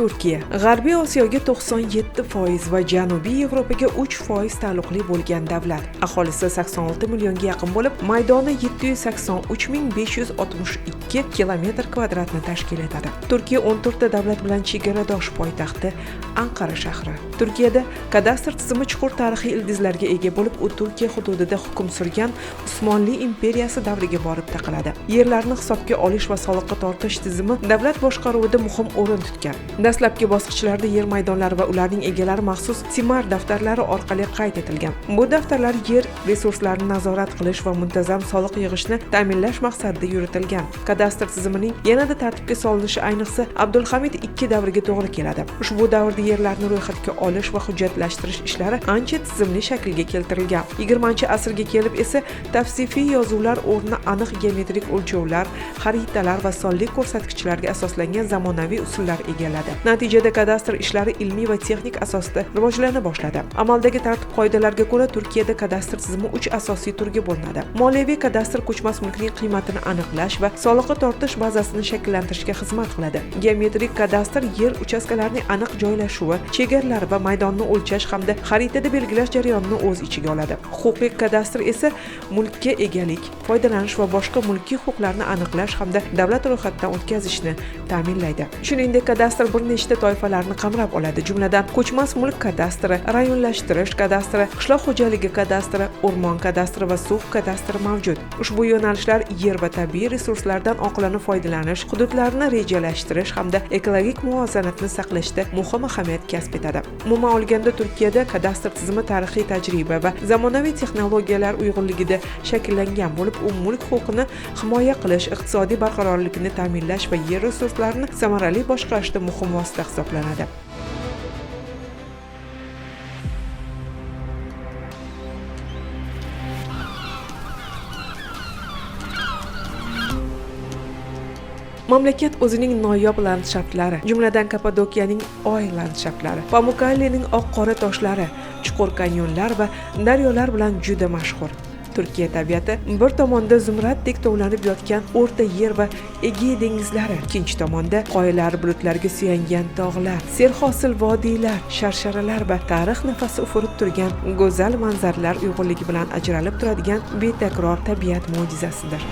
Turkiya G'arbiy Osiyoga 97% va Janubiy Yevropaga 3% taalluqli bo'lgan davlat. Aholisi 86 millionga yaqin bo'lib, maydoni 783 562 kilometr kvadratni tashkil etadi. Turkiya 14 ta davlat bilan chegaradosh, poytaxti Anqara shahri. Turkiyada kadastr tizimi chuqur tarixiy ildizlarga ega bo'lib, u Turkiya hududida hukm surgan Usmonli imperiyasi davriga borib taqaladi. Yerlarni hisobga olish va soliqqa tortish tizimi davlat boshqaruvida muhim o'rin tutgan. Dastlabki bosqichlarda yer maydonlari va ularning egalari maxsus timar daftarlari orqali qayd etilgan. Bu daftarlar yer resurslarini nazorat qilish va muntazam soliq yig'ishni ta'minlash maqsadida yuritilgan. Kadastr tizimining yanada tartibga solinishi ayniqsa Abdulhamid II davriga to'g'ri keladi. Ushbu davrda yerlarni ro'yxatga olish va hujjatlashtirish ishlari ancha tizimli shaklga keltirilgan. 20-asrga kelib esa tavsifiy yozuvlar o'rnini aniq geometrik o'lchovlar, xaritalar va sonli ko'rsatkichlarga asoslangan zamonaviy usullar egalladi. Natijada kadastr ishlari ilmiy va texnik asosda rivojlana boshladi. Amaldagi tartib qoidalarga ko'ra, Turkiyada kadastr tizimi 3 asosiy turga bo'linadi. Moliyaviy kadastr ko'chmas mulkning qiymatini aniqlash va soliqqa tortish bazasini shakllantirishga xizmat qiladi. Geometrik kadastr yer uchastkalarining aniq joylashuvi, chegaralari va maydonni o'lchash hamda xaritada belgilash jarayonini o'z ichiga oladi. Huquqiy kadastr esa mulkka egalik, foydalanish va boshqa mulkiy huquqlarni aniqlash hamda davlat ro'yxatidan o'tkazishni ta'minlaydi. Shuningdek, kadastr bir nechta toifalarni qamrab oladi. Jumladan, ko'chmas mulk kadastri, rayonlashtirish kadastri, qishloq xo'jaligi kadastri, o'rmon kadastri va suv kadastri mavjud. Ushbu yo'nalishlar yer va tabiiy resurslardan oqilona foydalanish, hududlarni rejalashtirish hamda ekologik muvozanatni saqlashda muhim ahamiyat kasb etadi. Umuman olganda, Turkiyada kadastr tizimi tarixiy tajriba va zamonaviy texnologiyalar uyg'unligida shakllangan bo'lib, u mulk huquqini himoya qilish, iqtisodiy barqarorlikni ta'minlash va yer resurslarini samarali boshqarishda muhim vosita hisoblanadi. Mamlakat o'zining noyob landshaftlari, jumladan Kapadokiyaning oy landshaftlari, Pamukkalening oq-qora toshlari, chuqur kanyonlar va daryolar bilan juda mashhur. Turkiya tabiati bir tomonda zumraddek tovlanib yotgan O'rta Yer va Egey dengizlari, ikkinchi tomonda qoyalar bulutlarga suyangan tog'lar, serhosil vodiylar, sharsharalar va tarix nafasi ufurib turgan go'zal manzaralar uyg'unligi bilan ajralib turadigan betakror tabiat mo'jizasidir.